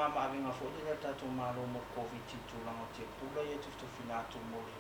faamama-avega foi lele a le tatou Malo mo le Koviti i le tulaga o tiapula ia e tufitufina atu mo le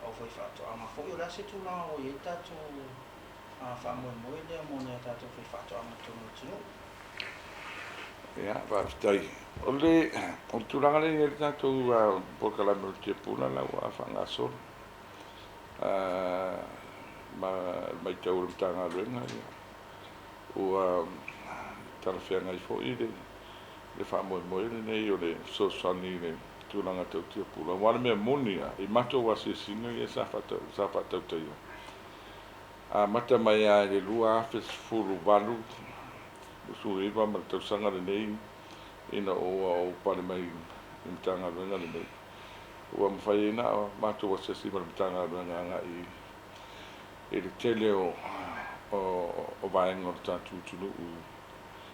aufaifaatoaga foi. O le a se tulaga ua i ai le tatou faamoemoe lea mo nai a tatou faifaatoaga i totonu o le atunuu? Ia, faafetai. O le tulaga lea e i ai le tatou polokalame o le tiapula la ua faagasolo. Ma le matau a le Matagaluega, ua talafeagai foi le faamoemoe lenei o le fesoasoani i le tulaga tau tiapula. Aua o le mea moni lava, i matou asiasiga ia sa faatautaia, amata mai lava i le 2018, 19 ma le tausaga lenei ina ua ou pale mai i le Matagaluega lenei, ua mafai ai ona matou asiasi ma le Matagaluega agai i le tele o vaega o le tatou atunuu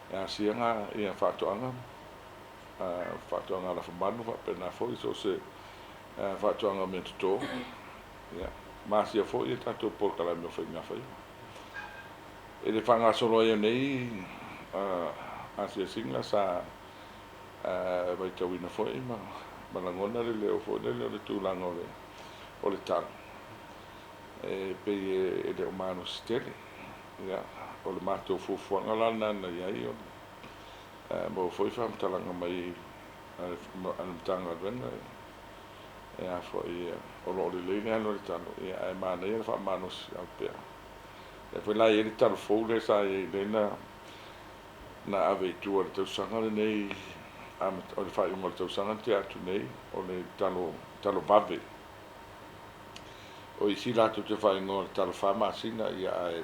e asia faatoaga, faatoaga lafumanu faapena foi so o se faatoaga o meatoto, ma asia foi a tatou polokalame o faigafaiva. I le faagasolo ai o nei asiasiga sa matauina foi ma lagona le leo foi lele o le tulaga o le talo, e pei e le o malosi tele. O le matou fuafuaga la lena na i ai, maua foi faamatalaga mai a le Matagaluega, o lo o lelei le alu a le talo, ae manaia le faamalosi pea. O lea foi la e i ai le talo fou lea sa i ai, lea na ave i tua i le tausaga lenei, o le faaiuga o le tausaga na tea atu nei, o le talo vave. O isi latou te faaigoa o le talo 4 masina, ae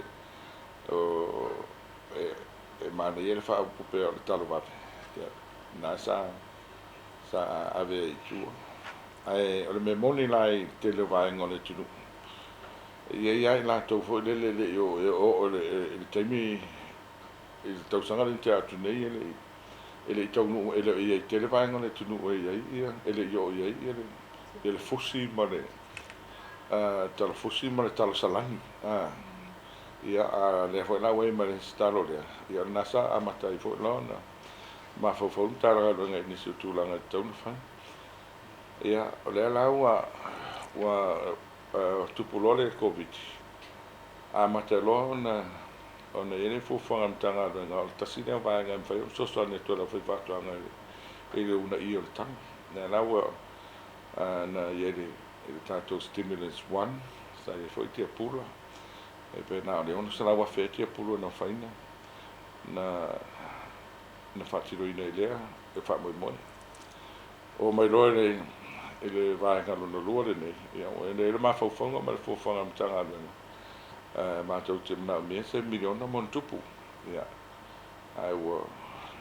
e manaia le faaupu pea o le talo vave, lena sa ave ai i tua. Ae o le mea moni la i le tele o vaega o le atunuu, e i ai lava i latou foi lele e le i oo, e oo i le taimi i le tausaga lea na tea atu nei, e le i taunuu, e le o i ai tele vaega o le atunuu e i ai ia, e le i oo i ai ia le fusi ma le talo fusi ma le talo salani. Ia, a lea foi la ua i ai ma le isi talo lea, ia o lena sa amata ai foi la ona mafaufau le Matagaluega i nisi o tulaga e tatau ona fai. Ia, o lea la ua tupu loa le Koviti, amata loa ona i ai le fuafuaga a le Matagaluega, o le tasi lea o vaega e mafai ona fesoasoani atu ai i le aufaifaatoaga i le uunaia o le talo. O lea la ua na i ai le tatou stimulus 1, sa i ai foi tiapula, e pe na o le $600,000 ea tiapula na afaina, na faatinoina i lea e faamoemoe. Oo mai loa i le vaega lona lua lenei, ua i ai le mafaufauga ma le fuafuaga a le Matagaluega, matou te manaomia se miliona ma ona tupu. Ae ua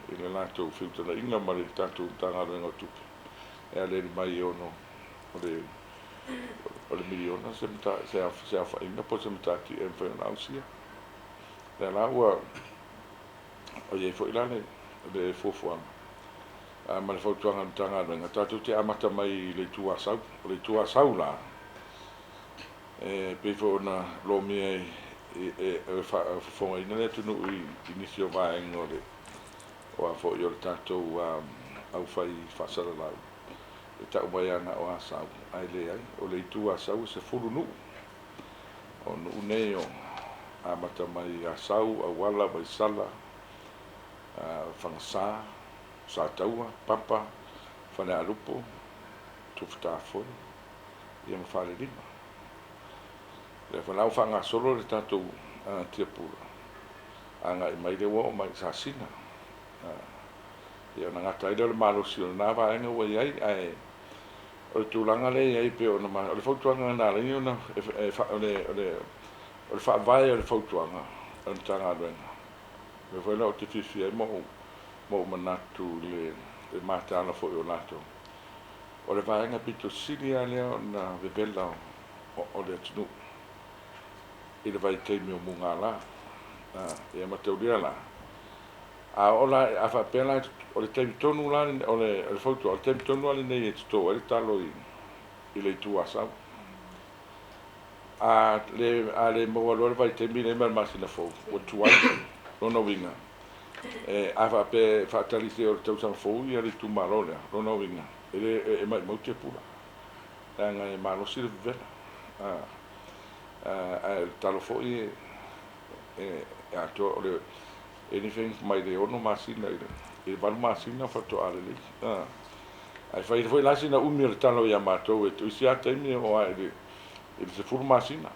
i le latou feutagaiga ma le tatou Matagaluega o Tupe, e aliali mai e ono o le miliona se aofaiga po o se matati e mafai ona ausia. O lea la ua i ai foi la le fuafuaga ma le fautuaga a le Matagaluega, tatou te amata mai i le Itu Asau. O le Itu Asau la, e pei foi ona lomia e faafofogaina le atunuu i nisi o vaega o le o le tatou aufai faasalalau, e tau mai lava na o Asau, ae leai, o le Itu Asau e 10 nuu. O nuu nei o amata mai Asau, Auala, Vaisala, Fagasa, Sataua, Papa, Falealupo, Tufutafoe, ia ma Falelima. Lea foi la ua faagasolo le tatou tiapula, agai mai lea ua oo mai i Sasina. Ia ona gata ai lea o le malosi o lena vaega ua i ai, ae o le tulaga lea e i ai pei ona o le fautuaga na ala ai ona o le faavae o le fautuaga a le Matagaluega. O lea foi la ou te fiafia ai ma ou manatu i le mataala foi o latou. O le vaega pito sili lava lea ona vevela o le atunuu i le vaitaimi o mugala. Ia mataulia la, a oo la, a faapea la, o le taimi tonu la, o le fautuaga, o le taimi tonu lava lenei e toto ai le talo i le Itu Asau. A le maua loa le vaitaimi lea ma le masina fou, ua tuai. Lona uiga, E, a faapea e faatali seia o le tausaga fou ia le itumalo lea, lona uiga, e le, e maimau tiapula, leaga e malosi le vevela. A, a, ae o le talo foi e, e, e atoa, o le anything mai le 6 masina i le, i le 8 masina faatoa lelei. A, ae fai foi la sina umi o le talo ia matou, e isi lava taimi e oo lava i le, i le 10 masina.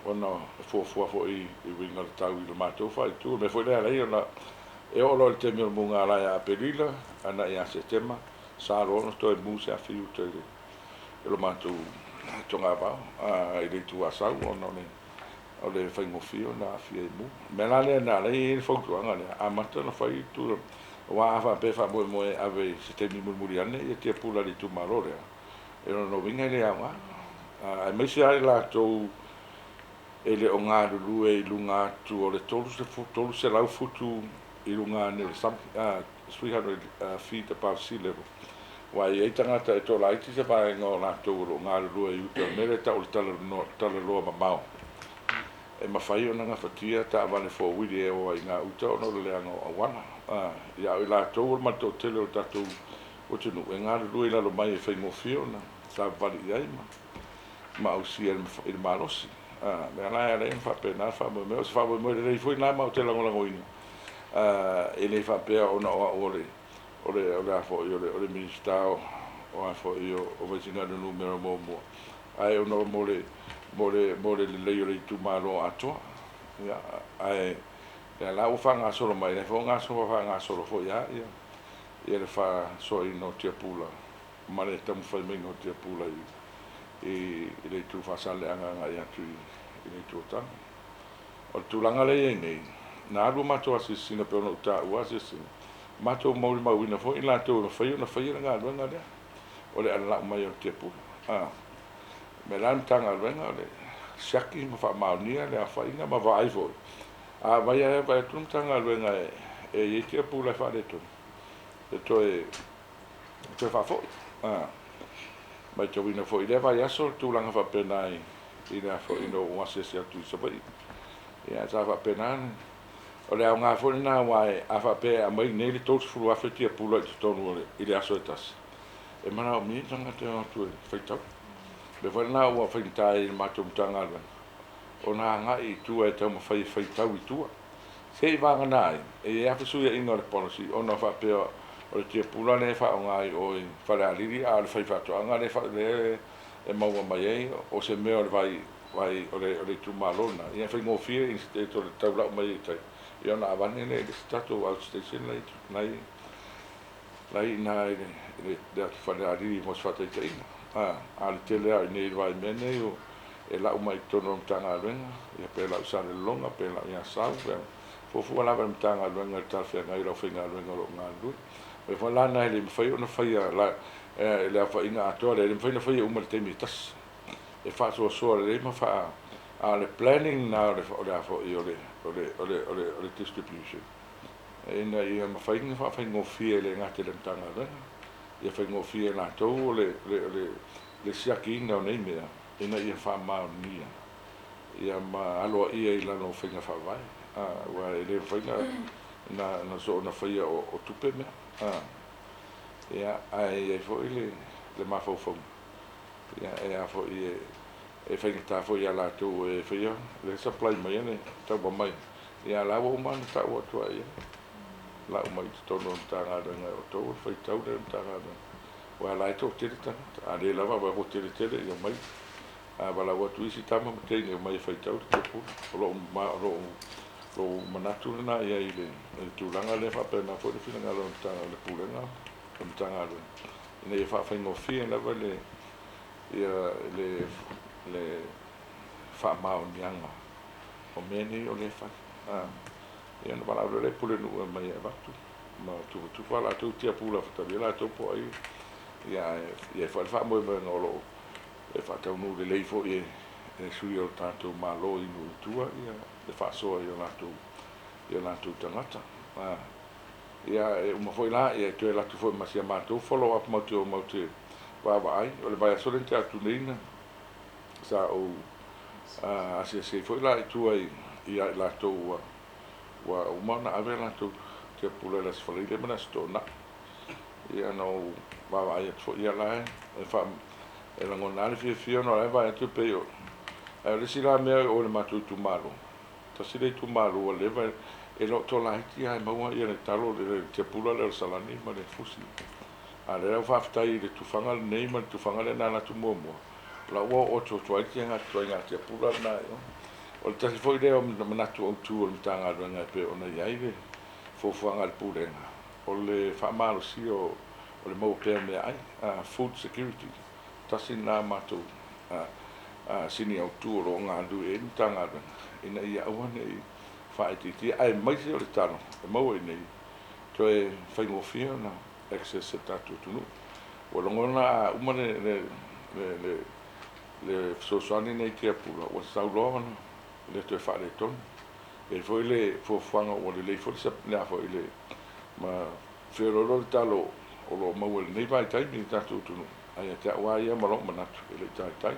Ona e fuafua foi i uiga o le tau i le matou faaitu. O le mea foi lea e ala ai ona e oo loa i le taimi o le mugala ia Aperila agai ia Setema, sa loa ona toe mu se afi i uta i lo matou togavao i le itu Asau ona o le faigofie ona aafia i mu. O le mea la lea na ala ai e i ai le fautuaga lea, amata ona fai tulaga, aua a faapea e faamoemoe e ave i se taimi mulimuli ane ia tiapula a le itumalo lea, E lona uiga e le aoga, aemaise lava i latou e le o galulue i luga atu o le 300 futu i luga ane o le sami, 300 feet above sea level. Aua e i ai tagata e toalaiti se vaega o latou o lo o galulue i uta o le mea lea e tau o le talaloa mamao. E mafai ona gafatia taavale four-wheel e o ai i gauta ona o le leaga o auala. Ia a o i latou o le matou tele o le tatou atunuu e galulue i lalo mai e faigofie ona savavali i ai ma ausia i le malosi. O lea la e ala ai ona faapena le faamoemoe. O se faamoemoe lelei foi lena ma ou te lagolagoina, e le faapea ona o au o le o le o le a foi o le o le Minisita o a foi o Vaisigano numera muamua, ae ona mo le mo le mo le lelei o le itumalo atoa. Ia, ae lea la ua faagasolo mai, lea foi ua faagasolo foi lava ia ia le faasoaina o tiapula ma le taumafai maiga o tiapula i le itu Faasaleleaga agai atu i le itu Otago. O le tulaga lea e i ai nei, na alu a matou asiasiga pei ona ou taua asiasiga, matou molimauina foi i latou e mafai ona faia le galuega lea o le alalau mai o le tiapula. A mea la le Matagaluega o le siaki ma faamaonia le aofaiga ma vaai foi. A vaai atu le Matagaluega e i ai tiapula e faaletonu, e toe faafoi. Matauina foi i lea vaiaso le tulaga faapena i le foi ina ua asiasi atu i Savaii. Ia, sa faapena. O le aoga foi lena, aua a faapea e aumai nei le 30,000 tiapula i totonu i le aso e tasi, e manaomia tagata e o atu e faitau. O le mea foi lena ua faigata ai i le matou Matagaluega ona agai i tua e taumafai e faitau i tua. Se i vagana ai, e i ai lava fesuiaiga o le policy ona faapea o le tiapula lea e faaaoga i o i Falealili, a o le faifaatoaga lea e maua mai ai o se mea o le vai vai o le itumalo lena, ia e faigofie instead o le taulau mai i tai, ia ona avane lea i le isi tatou outstation la i ina i le atu Falealili mo se faataitaiga. A o le tele lava i inei i le vaimea nei e lau mai i totonu o le Matagaluega, ia pe lau i Salelologa, pe lau i Asau, pe fuafua lava e le Matagaluega i le talafeagai o le aufaigaluega o lo o galulue. O le foi la lena e le mafai ona faia le aofaiga atoa lea, e le mafai ona faia uma i le taimi e tasi. E faasoasoa lelei ma faa, a o le planning lena o le a foi o le o le o le o le o le distribution ina ia mafai ona faafaigofie e le gata i le Matagaluega, ia faigofie e latou o le le o le le siakiina o nei mea ina ia faamaonia ia ma aloaia i lalo o faiga faavae, aua e le mafai na soona faia o tupe mea. Ia, ae i ai foi le mafaufauga, ia e a foi e faigata foi ia latou e faia le supply mai le tauva mai, ia la ua uma ona tau atu ai lau mai i totonu o le Matagaluega e outou o le faitau lea o le Matagaluega, aua la e toatele tagata, a le lava ua tele tele ia mai a valaau atu isi tama ma teine omai e faitau le tiapula. O lou manatu lena i ai i le tulaga lea, faapena foi le finagalo o le Pulega o le Matagaluega ina ia faafaigofie lava le ia le le faamaoniaga o mea nei o lea e fai. Ia ona valaau loa lea i pulenuu e omai e avatu ma tufatufa latou tiapula faitalia latou po o ai. Ia ae i ai foi le faamoemoega o lo o e faataunuu lelei foi e sui o le tatou Malo i nuu i tua ia le faasoa i o latou tagata. Ia e uma foi la, ia e toe alu atu foi ma si a matou follow up matou te vaavaai. O le vaiaso lea na tea atu nei na sa ou asiasi ai foi la i tua ia i latou ua Ua uma ona ave latou tiapula i le Aso Faraile ma le Aso Toonai. Ia na ou vaavaai atu foi, ia la e faa e lagona lava le fiafia ona o la e vaai atu e pei o ae o le isi la mea o le matou itumalo, tasi le itumalo ua leva e le o tolaiti lava e maua ia le talo le tiapula lea o le salani ma le fusi. A o lea ua faafetai i le tufaga lenei ma le tufaga lea na alu atu muamua, o la ua oo atu atu ai le ituaiga tiapula lena i o. O le tasi foi lea o manatu autu o le Matagaluega e pei ona i ai le fuafuaga a le Pulega, o le faamalosia o le maua pea o meaai, food security, tasi lena matou sini autu o lo o galulue i ai le Matagaluega ina ia aua ne i faaitiitia, aemaise o le talo e maua i inei, toe faigofie ona access e le tatou atunuu. Ua lagona a uma le fesoasoani lenei i tiapula, ua sau loa ona le toe faaletonu. E i ai foi le fuafuaga ua lelei foi le a foi le ma feoloolo le talo o lo o maua i lenei vaitaimi i le tatou atunuu, ae ia te au lava ia ma lou manatu, e le i taitai.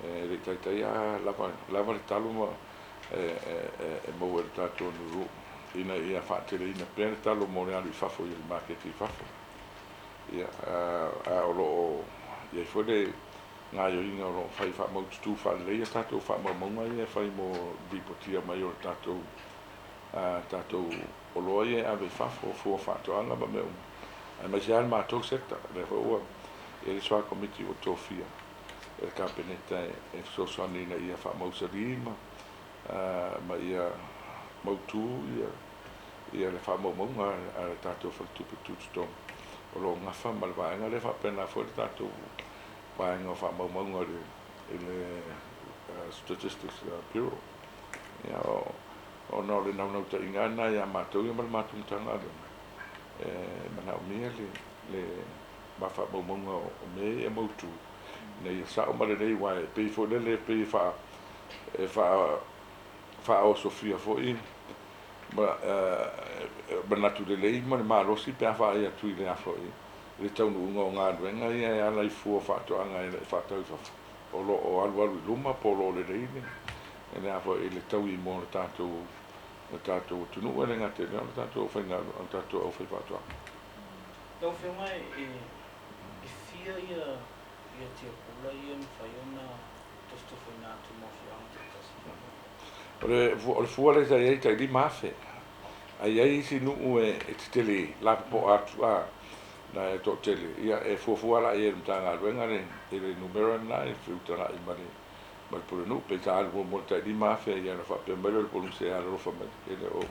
E le i taitai lava lava le talo ma e maua e le tatou atunuu ina ia faateleina pea le talo mo le alu i fafo i le maketi i fafo. Ia, a o lo o i ai foi le gaoioiga o lo o fai faamaututu faalelei a tatou faamaumauga ia e fai mo le lipotia mai o le tatou tatou oloa ia e ave i fafo, fua faatoaga ma mea uma, aemaise lava le matou sector. O lea foi ua i ai le soa komiti ua tofia e le Kapeneta e fesoasoani ina ia faamausali ma ia mautu ia le faamaumauga a le tatou faletupe tutotonu o lo o gafa ma le vaega lea, faapena foi le tatou vaega o faamaumauga i le Statistics Bureau. Ia, ona o le naunautaiga lena ia matou ia ma le matou Matagaluega, e manaomia le ma faamaumauga o mea ia e mautu ina ia sao ma lelei, aua e pei foi lele e pei e faaosofia foi ma manatu lelei ma le malosi pe a vaai atu i le a foi le taunuuga o galuega ia e ala i fua faatoaga e faatau i fafo o lo o alualu i luma po o lo o lelei le a foi le taui mo le tatou atunuu, e le gata i lea o le tatou aufaigaluega, o le tatou aufaifaatoaga. Lau Afioga e fia ia tiapula ia mafai ona tofutofuina atu mo afioaga taitasi? O le fua lea sa i ai tai 5,000. Ae i ai isi nuu e tetele lapopoa atu a na e toatele, ia e fuafua la i ai e le Matagaluega le numera lena e feutagai ma le pulenuu. Pe sa alu muamua i le tai 5,000, ia ona faapea mai lea o le pulenuu, se alolofa mai, e le o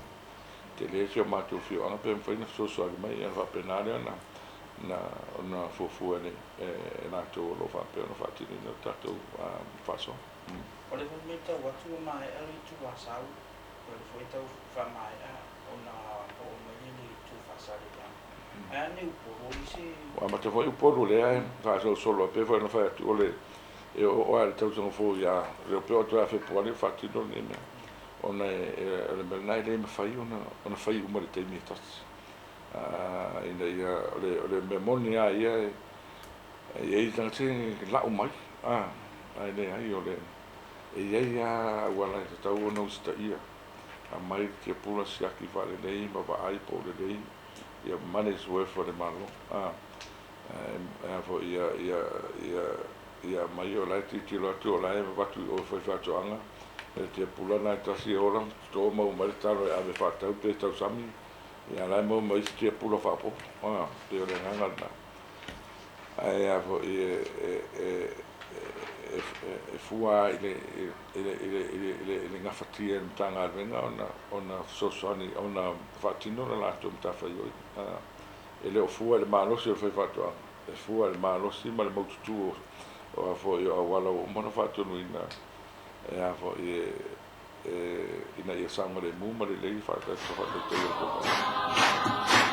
tele si o matou afioaga, pe mafai ona fesoasoani mai, ia ona faapena lea ona fuafua e latou o lo o faapea ona faatinoina le tatou faasoa. O lea foi matau atu ua maea le itu Asau, o lea foi tau faamaea ona oo mai le itu Faasaleleaga. Ae a nei Upolu o isi? Ua amata foi Upolu lea e faasolosolo pei foi ona fai atu o le e oo lava i le tausaga fou ia le pei o toe ia Fepuari o faatino lenei mea, ona o le mea lena e le mafai ona fai uma i le taimi e tasi. Ina ia o le mea moni lava ia e i ai tagata e lau mai, ae leai o le e i ai lava auala e tatau ona usitaia, aumai le tiapula siaki faalelei ma vaai po o lelei ia money's worth a le Malo. E foi ia aumai o la e tilotilo atu o la e avatu i o i faifaatoaga le tiapula lena e tasi e ola toto maua mai le talo e ave faatau pe tausami, ia la e maua mai isi tiapula faaopoopo. Pei o le agaga lena. Ae a foi e fua i le gafatia e le Matagaluega ona fesoasoani ona faatino le latou matafaioi. E le o fua i le malosi o le faifaatoaga, e fua i le malosi ma le maututu o foi o auala ua uma ona faatonuina e a foi ina ia saogalemu ma lelei faatautaia o le polokalame.